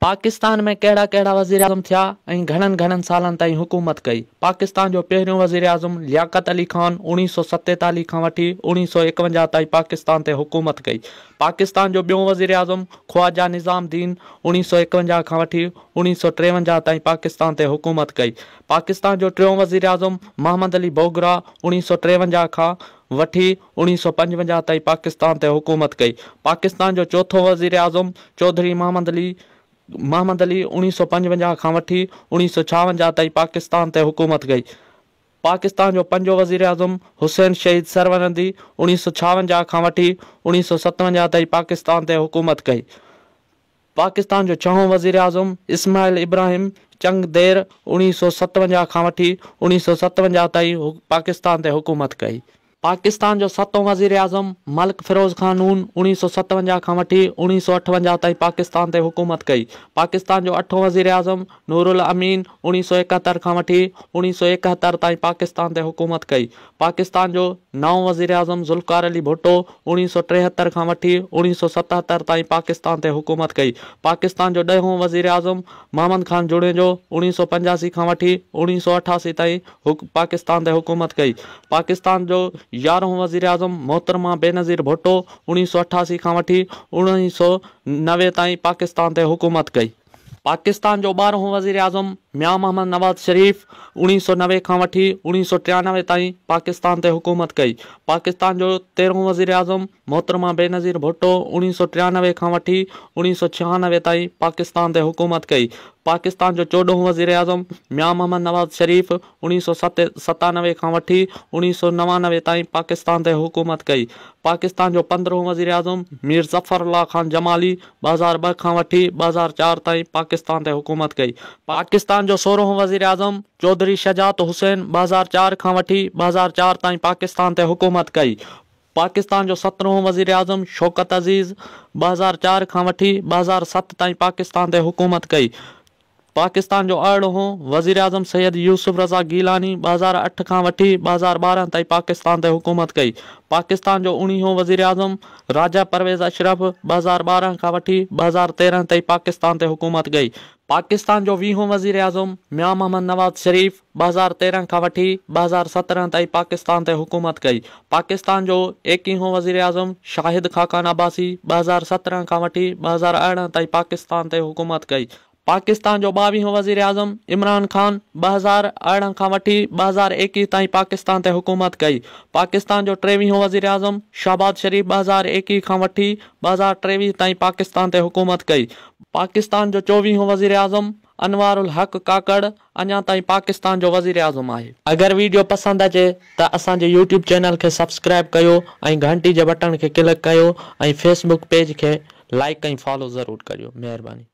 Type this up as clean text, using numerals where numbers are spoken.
پاڪستان ۾ ڪهڙا ڪهڙا وزيراعظم ٿيا ۽ گهڻن گهڻن سالن تائين حڪومت ڪئي؟ پاڪستان جو پهريون وزيراعظم لياقت علي خان 1947 کان وٺي 1951 تائين پاڪستان تي حڪومت ڪئي. پاڪستان جو ٻيون وزيراعظم خواجه نظام الدين 1951 کان وٺي 1953 تائين پاڪستان تي حڪومت ڪئي. پاڪستان جو ٽيون وزيراعظم محمد علي بوگرا 1953 کان وٺي 1955 تائين پاڪستان تي حڪومت ڪئي. پاڪستان جو چوٿون وزيراعظم چوڌري محمد علي محمد علي 1955 کان وٺي 1956 تائين پاڪستان تي حڪومت ڪئي. پاڪستان جو پنجون وزيراعظم حسين شهيد سرورندي 1956 کان وٺي 1957 تائين پاڪستان تي حڪومت ڪئي. پاڪستان جو ڇهون وزيراعظم اسماعيل ابراهيم چنگ دير 1957 کان وٺي 1957 تائين پاڪستان تي حڪومت ڪئي. پاڪستان جو ستون وزيراعظم ملڪ فيروز خان نون 1957 کان وٺي 1958 تائين پاڪستان تي حڪومت ڪئي. پاڪستان جو اٺون وزيراعظم نورالامين 1971 کان وٺي 1971 تائين پاڪستان تي حڪومت ڪئي. پاڪستان جو نائون وزيراعظم ذوالفقار علي ڀٽو 1973 کان وٺي 1977 تائين پاڪستان تي حڪومت ڪئي. پاڪستان جو ڏهون وزيراعظم محمد خان جوڻيجو 1985 کان وٺي 1988 تائين پاڪستان تي حڪومت ڪئي. پاڪستان جو يارهون وزيراعظم محترمه بينظير ڀٽو 1988 کان وٺي 1990 تائين پاڪستان تي حڪومت ڪئي. پاڪستان جو ٻارهون وزيراعظم ميان محمد نواز شريف 1990 کان وٺي 1993 تائين پاڪستان تي حڪومت ڪئي. پاڪستان جو تيرهون وزيراعظم محترمه بينظير ڀٽو 1993 کان وٺي 1996 تائين پاڪستان تي حڪومت ڪئي. پاڪستان جو چوڏهون وزيراعظم ميان محمد نواز شريف 1997 کان وٺي 1999 تائين پاڪستان تي حڪومت ڪئي. پاڪستان جو پندرهون وزيراعظم مير ظفر الله خان جمالي 2002 کان وٺي 2004 تائين پاڪستان تي حڪومت ڪئي. پاڪستان جو سورهون وزيراعظم چوڌري شجاعت حسين 2004 کان وٺي 2004 تائين پاڪستان تي حڪومت ڪئي. پاڪستان جو سترهون وزيراعظم شوڪت عزيز 2004 کان وٺي 2007 تائين پاڪستان تي حڪومت ڪئي. پاڪستان جو ارڙهون وزيراعظم سيد يوسف رضا گيلاني 2008 کان وٺي 2012 تائين پاڪستان تي حڪومت ڪئي. پاڪستان جو اوڻيهون وزيراعظم راجا پرويز اشرف 2012 کان وٺي 2013 تائين پاڪستان تي حڪومت ڪئي. پاڪستان جو ويهون وزيراعظم ميان محمد نواز شريف 2013 کان وٺي 2017 تائين پاڪستان تي حڪومت ڪئي. پاڪستان جو ايڪيهون وزيراعظم شاهد خاقان عباسي 2017 کان وٺي 2018 تائين پاڪستان تي حڪومت ڪئي. پاڪستان جو ٻاويهون وزيراعظم عمران خان 2018 کان وٺي 2021 تائين پاڪستان تي حڪومت ڪئي. پاڪستان جو ٽيويهون وزيراعظم شهباز شريف 2021 کان وٺي 2023 تائين پاڪستان تي حڪومت ڪئي. پاڪستان جو چوويهون وزيراعظم انوار الحق ڪاڪڙ اڃا تائين پاڪستان جو وزيراعظم آهي. اگر ويڊيو پسند اچي ته اسان جي يوٽيوب چينل کي سبسڪرائب ڪيو ۽ گهنٽي جي بٽڻ کي ڪلڪ ڪيو ۽ فيسبوڪ پيج کي لائيڪ ۽ فالو ضرور ڪريو. مهرباني.